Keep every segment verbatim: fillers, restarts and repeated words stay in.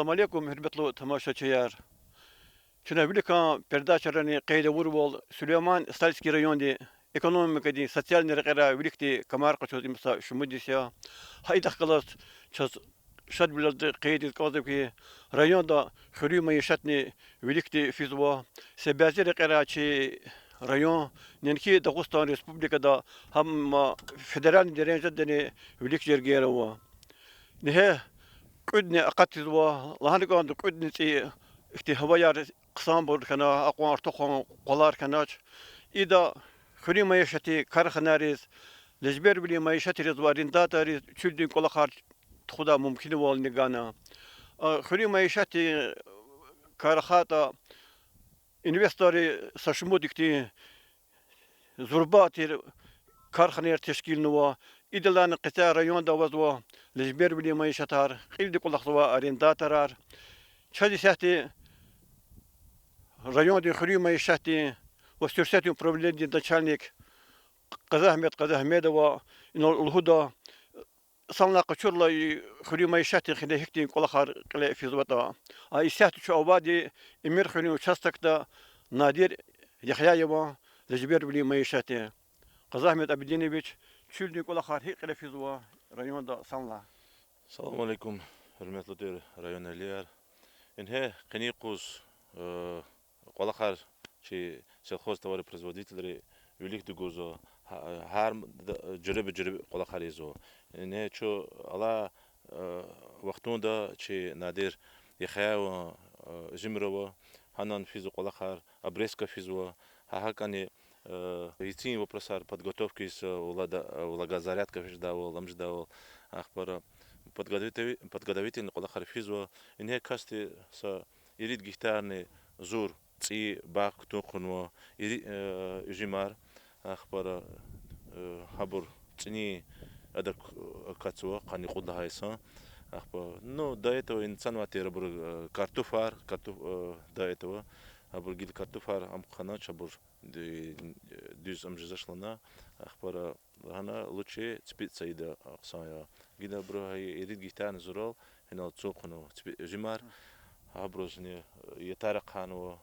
Салам алейкум, гьуьрметлу тамашачияр! Чна виликан передачайрани къейд авурвал, Сулейман-Стальский районди экономикадин, социальный рекьера виликди камар къачуз им са шумуд йис я. Гьа идахъ галаз чаз шадвилелди къейдиз кӀанзава хьи, районда хуьруьн майишатни виликди физва. Са бязи рекьера чи район неинки Дагъустан Республикада, гьам федеральный дережадани вилик жергер ава. Ингье кьуьдни акъатзава, лагьана кӀанда, кьуьдни цӀийи ихьтин гьаваяр хъсанбур хьана, акьван артухан къвалар хьанач. Ида хуьруьн майишатдин карханайриз, лежбервилин майишатриз ва арендаторриз чуьлдин кӀвалахар тухудай мумкинвални гана. А, хуьруьн майишатдин кар ахъайтӀа, инвесторри са шумуд ихьтин зурба тир карханаяр тешкилнава. Идалайни къецяй районда авазва лежбервилин майишатар, кьилди кӀвалахзавай арендаторар. Чаз исятда райондин хуьруьн майишатдин ва суьрсетдин управленидин начальник Къазагьмед Къазагьмедова инал лугьуда, санлай къачурла, и хуьруьн майишатдин хинин гьихьтин кӀвалахар кьиле физватӀа. А исятда чун авайди Эминхуьруьн участокда Надир Яхъяеван лежбервилин майишатди. Къазагьмед Абидинович, чуьлдин кӀвалахар гьикӀ кьиле физва районда санлай? Салам алейкум, гьуьрметлу тир районэгьлияр! Ингье къенин юкъуз, э, кӀвалахар чи сельхозтоваропроизводительри виликди гузва, гьа-, гьар м-, д-, жуьреба-жуьре кӀвалахар ийизва. Ингье чун алай, э, вахтунда чи Надир Яхъяеван, э, уьзуьмар ава, гьанани физва кӀвалахар, обрезка физва, гьа гьакӀани, э, гьицин вопросар подготовка ийиз, э, влада-, э, влагозарядка физ жедайвал, ам жедайвал, ахпа подготовитель-, подготовительный кӀвалахар физва. Ингье касди са ирид гектарни зур цӀийи багъ кутун хъувунва, ири-, э, уьзуьмар, ахпа, э, гьабур цӀинин ада к-, акатзава, къанни кьуд лагьай йисан. Ахпа, ну, до этого инсанвати абур, э, картуфар, картуф-, э, до этого абур гила картуфар ам хъхьанач, абур ди-, дуьз ам жезвач лагьана. Ахпа, гьана лучше ципицӀ ийида хъсан я. Гила абуру гьа ирид гектарни зурал гьинал цун хъувунва ципи-, уьзуьмар, гьабурузни ятар ахъайнава,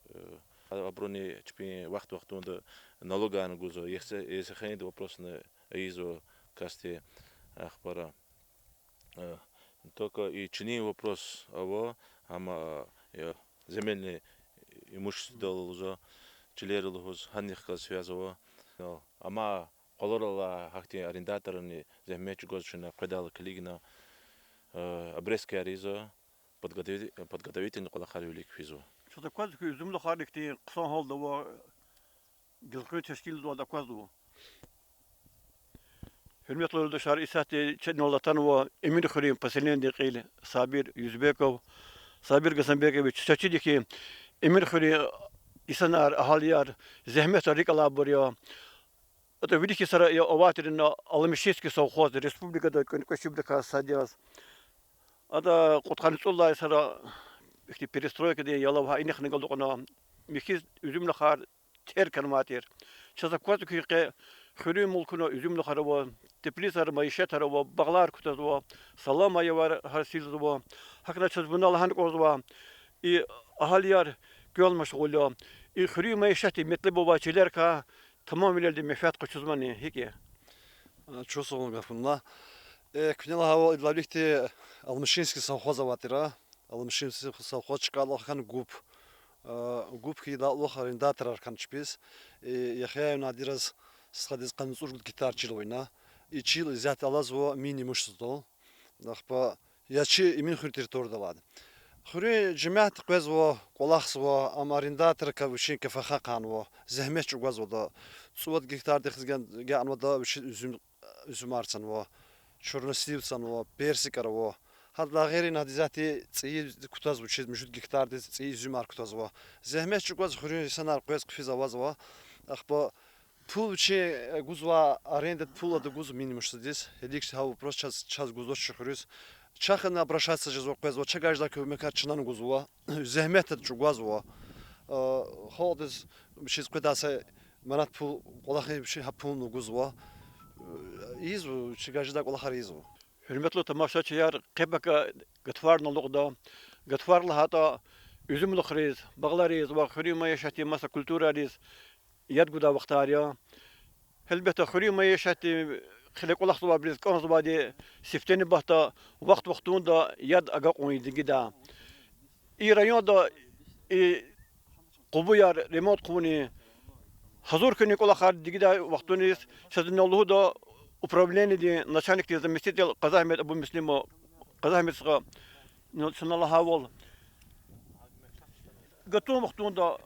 э, абуруни чпин вахт-вахтунда налогарни гузва, ЕС-, ЕСХН-ди вопросни ийизва касди, ахпа, э, только и чилин вопрос ава, амма, э, земельное имуществодал лугьузва, чилер лугьуз, гьанихъ галаз связь ава. Амма къваларал алай гьахьтин арендаторрини зегьмет чӀугваз чна къведайла килигна, э, обрезкаяр ийизва, подготови-, подготовительный кӀвалахар вилик физва. Чаз аквазва хьи, уьзуьмлухар ихьтин хъсан гьалда ава, гелкъуьн тешкилзавайди аквазва. Гьуьрметлу юлдашар, исятда чна инал атанва Эминхуьруьн поселенидин кьил Сабир Юзбеков. Сабир Гасанбекович, чаз чида хьи, Эминхуьруьн инсанар, агьалияр зегьметдал рикӀ алайбур я. АтӀа вилик йисара авай тир ина Алмышинский совхоз, республикада кӀвенкӀве чибурукай сад яз. Ада кьудкъанни цӀуд лагьай йисара ихьтин перестройкадин ялав гьа инихъни галукьна, михьиз уьзуьмлухар терг хьанвай тир. Чаз аквазва хьи, къе хуьруьн мулкуна уьзуьмлухар ава, теплицаяр, майишатар ава, багълар кутазва, саламаявар гьасилзава. ГьакӀни чаз вуна лагьана кӀанзава, и агьалияр квел машгъул я, и хуьруьн майишатдин метлеб авай чилерикай тамамвилелди менфят къачузмани, гьикӀ я? А, чухсагъул, Гафунла. Э, куьне лагьайвал, идалай виликди Алмышинский совхоз авай тир. Алмышинский совхоз чкадал хьана ГУП. А, ГУП хьайидалай кьулухъ арендаторар хьана чпиз. Э, Яхъяев Надираз стхадиз къанни цӀуругуд гектар чил ава ина. И чил исятда алазва Минимуществодал. Ахпа я чи Эминхуьруьн территориядал алайди. Хуьруьн жемят къвезва, кӀвалахзава, ам арендаторрикай вичин кеферхъа хъайнава, зегьмет чӀугвазва ада. ЦӀувад гектардихъ ген-, генвайди вичиз уьзуьм, уьзуьмар цанва, чорнослив цанва, персикар ава. Гьадалай гъейри ина исятда цӀийи кутазва вичиз, муьжуьд гектардиз цӀийи уьзуьмар кутазва. Зегьмет чӀугваз хуьруьн инсанар къвез хъфиз авазва. Ахпа пул вичин, э, гузва, арендадин пул ада гуз Минимуществодиз. Гьелелиг гьа вопрос чаз, чаз гузвач чи хуьруьз. Чахъни обращаться жезва, къвезва, чавай жедай куьмекар чнани гузва. Зегьметдал чӀугвазва. Э, халкьдиз вичиз къведай са манат пул кӀвалахиз вичи гьа пулни гузва. Э, ийизва, чавай жедай кӀвалахар ийизва. Гьуьрметлу тамашачияр, къе пака гатфарни алукьда. Гатфар лагьайтӀа, уьзуьмлухриз, багълариз ва хуьруьн майишатдин маса культурариз яд гудай вахтар я. Гьелбетда, хуьруьн майишатдин хъиле кӀвалахзавайбуруз кӀанзавайди сифте нубатда вахт-вахтунда яд агакьун дигида. И районда и къубуяр ремонт хъувунин, гьазур хьунин кӀвалахар дигидай вахтуниз, чаз ина лугьуда управлениедин начальникдин заместитель Къазагьмед Абумуслима, Къазагьмед стха, чна лагьайвал, гатун вахтунда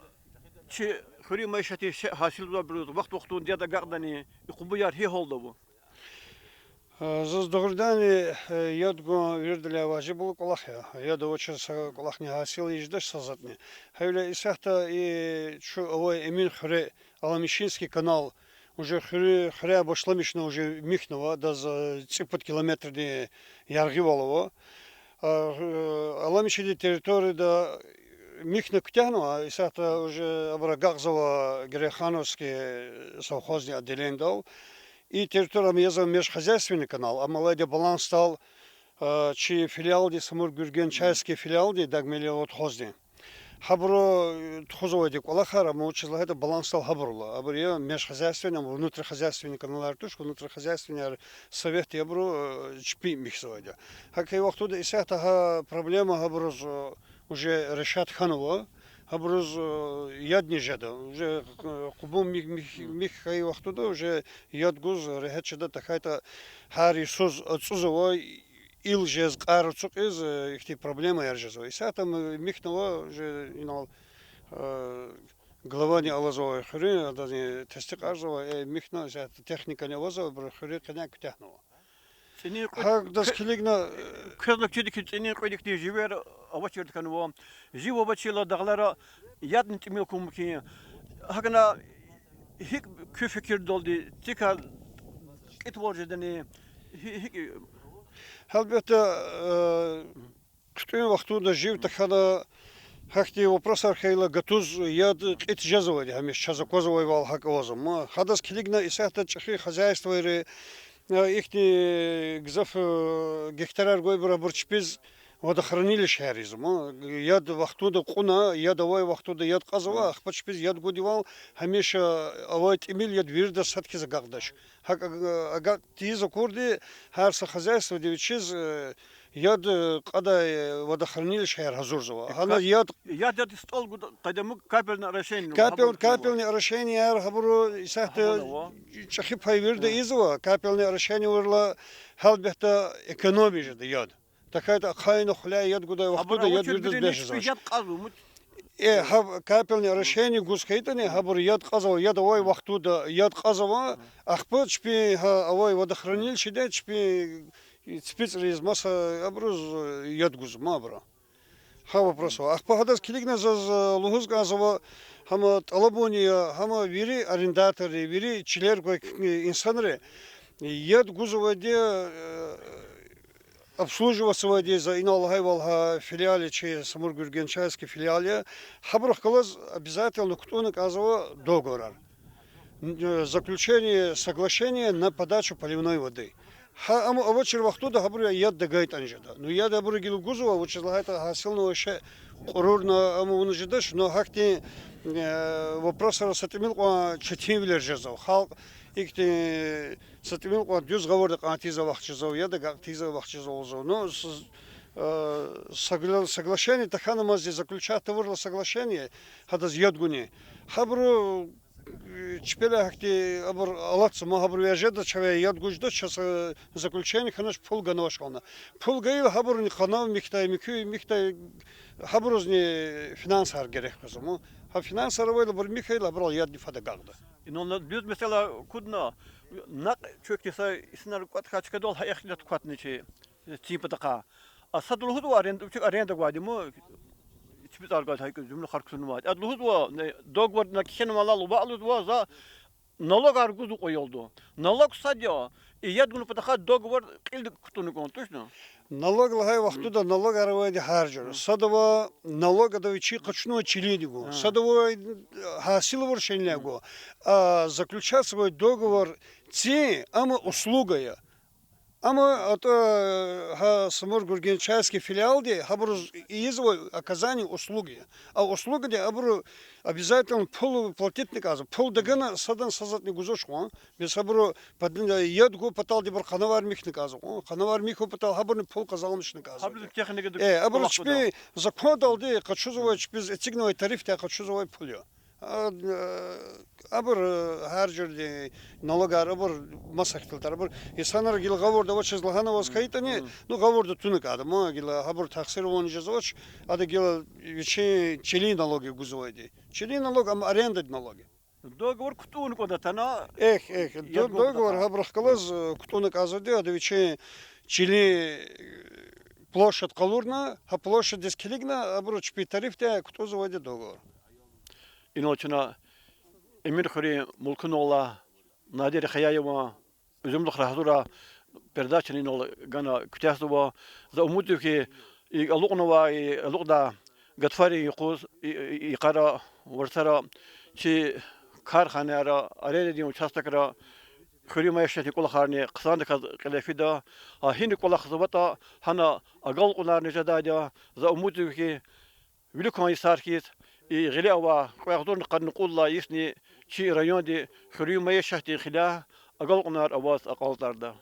чи хуьруьн майишатдин шей гьасилзавайбуруз вахт-вахтунда яд агакьдани, и къубуяр гьи гьалда ава? Заз дугъриданни, яд гун виридалай важиблу кӀвалах я. Яд авачиз са кӀвалахни гьасил жедач са затӀни. Гьавиляй исятда и чун авай Эмин хуьре, Аламишинский канал, уже хуьре, хуьряй башламишна, уже михьнава, адаз цӀипуд километрдин яргъивал ава. Аламишиндин территорияда михьна куьтягьнава, исятда уже абур агакьзава Герейхановский совхоздин отделениедал. И территория ам язва межхозяйственный канал, амма алайди балансдал чи филиалди, Самур-Гуьрген-Чайский филиалди, Дагмелиавтодхоздин. Гьабуру тухузвайди кӀвалахар, амма вучиз лагьайтӀа балансдал гьабур ала. Абур я межхозяйственный, амма внутрихозяйственный каналар туш, внутрихозяйственныйяр советди абуру чпи михьзавайди я. ГьакӀ хьайи вахтунда исятда гьа проблема гьабуруз уже решать хьанва, гьабуруз ядни жеда. Уже къубун мих-, мих-, михьайи вахтунда уже яд гуз регьят жеда, тахьайтӀа гьар йисуз ацӀузава, ил жез, кьар ацукьиз, ихьтин проблемаяр жезва. Исятда ам михьнава, уже инал главани алазва хуьруьн, адазни тестикьарзава, э, михьна, исятда техникани авазва, абуру хуьруьн къеняй куьтягьнава. ЦӀинин кьуьд-, гьадаз килигна, квез лап чида хьи, цӀинин кьуьдик хьтин живер авачирди хьанва, жив авачирла дагълара ядни тӀимил хьун мумкин я. ГьакӀна гьикӀ куь фикирдалди, цикай кьитвал жедани, гьи-, гьикӀ? Гьелбетда, э, хъуьтӀуьн вахтунда жив тахьана, гьахьтин вопросар хьайила, гатуз яд кьит жезвайди, гьамиша чаз аквазвайвал гьакӀ авазва. Амма гьадаз килигна исятда чӀехи хозяйствойри, э, ихьтин гзаф, э, гектарар гвайбур, абур чпиз водохранилищеяр ийизва. Амма яд вахтунда кьуна, яд авай вахтунда яд кьазва, ахпа чпиз яд гудайвал, гьамиша авай тӀимил яд виридаз сад хьиз агакьдач. ГьакӀ агакь тийиз акурди, гьар са хозяйстводи вичиз, э, яд, э, кьадай, э, водохранилищеяр гьазурзава. Гьана яд, яд, яд стӀал гудай къайдаму капельное орошение, капель-, капельное орошениеяр гьабуру исятда чӀехи пай вирида ийизва, капельное орошение авурла, гьелбетда, экономия жеда яд. ТахьайтӀа ахъайна хъуляй яд гудай вахтунда яд виридаз бес жезвач. Э, гьа капельное орошение гуз хьайитӀани, гьабур яд кьазва, яд авай вахтунда яд кьазва, ахпа чпи гьа авай водохранилищеда чпи ципицӀриз, маса абуруз яд гузма абуру. Гьа вопрос ава. Ахпа гьадаз килигна заз лугьуз кӀанзава, гьама тӀалабунни я, гьама вири арендаторри, вири чилер гвай инсанри яд гузвайди, обслуживатьзавайди, за инал лагьайвал, гьа филиалди, чи Самур-Гуьрген-Чайский филиалди, гьабурухъ галаз обязательно кутӀунна кӀанзава договорар. Заключение соглашения на подачу поливной воды. Гьа, амма авачир вахтунда гьабур яд дагайтӀани жеда. Ну, яд абуру гила гузва, вучиз лагьайтӀа гьасилнавай шей кьурурна, амма вуна жедач, но гьахьтин вопросар са тӀимил кьван четинвилер жезва. Халкь ихьтин са тӀимил кьван дуьз гъавурда кьван тийиз авахчизва, яд агакь тийиз авахчизва лугьузва. Ну, соглашение тахьана, мад зи заключать авурла соглашение гьадаз яд гунин. Гьабуру чпелай гьахьтин абур алатзама, гьабуру вяжеда, чавай яд гуз жеда, чаз заключение хьанач, пул ганвач лагьана. Пул гайила гьабурни къанав михьдай, муькуь михьдай, гьабурузни финансар герек къвезва. Гьа финансар авайла абур михьайла, гьабурал ядни фад агакьда. Инал дуьз месэла кудна, накь чуькни са инсанар кӀватӀ хьайи чкадал гьа ихтилат кватна чи цин патахъай. А сад лугьузва аренда, вичик аренда гвайди ма, чпи цӀар гвайди, гьа икӀ жуьмлухар кутунвайди. Ада лугьузва, договордин кхьенвал ваъ лугьузва, за налогар гуз кьван ял ада. Налог сад я, и яд гунин патахъай договор кьилди кутуна кӀан, точно? Налог лагьай вахтунда налогар авайди гьар жуьре. Сад ава налог ада вичи къачунвай чилиндин гун. Сад ава гьасил авур шейинлай гун. А заключаться авай договор цин, амма услуга я. Амма атӀа гьа Самур-Гурген частный филиалди гьабуруз ийизвай оказание услуги. А услугиди абуру обязательно пул платитьна кӀанзава. Пул тагана садан са затӀни гузвач кьван. Бес абуру яд гун паталди абуру къанавар михьна кӀанзава кьван. Къанавар михьун патал гьабурни пул къазанмишна кӀанзава. Э, абуру чпи закондалди къачузвай, чпиз эцигнавай тарифдай къачузвай пул я. А, э, абур, э, гьар жуьредин налогар, абур маса ихтилатар, абур инсанар гила гъавурда авачиз лагьана аваз хьайитӀани, ну, гъавурда туна кӀанда, ма гила гьабур тахсир авуна жезвач, ада гила вичин чилин налог я гузвайди. Чилин налог, ам арендадин налог я. Договор кутӀунна кӀанда атана. Эхь, эхь, договор гьабурухъ галаз, э, кутӀунна кӀанзавайди, ада вичин чилин, э, площадь къалурна, гьа площадьдиз килигна, абуру чпин тарифдай кутӀунзавайди договор. Инал чна Эминхуьруьн Мулкуновалай, Надир Хаяеван, Уьзуьмлухрай гьазур передачани инал гана куьтягьзава. За умудзава хьи, и алукьнавай, и алукьдай гатфарин юкъуз, и, и, йикъара, варцара, чи карханайра, арендадин участокра хуьруьн майишатдин кӀвалахарни хъсандаказ кьиле фида. Гьа гьина кӀвалахзаватӀа, гьана агалкьунарни жедайди я. За умудзава хьи, виликан йисар хьиз, и гъиле авай кьве агъзурни къанни кьуд лагьай йисни чи районди хуьруьн майишатдин хиле агалкьунар аваз акьалтӀарда.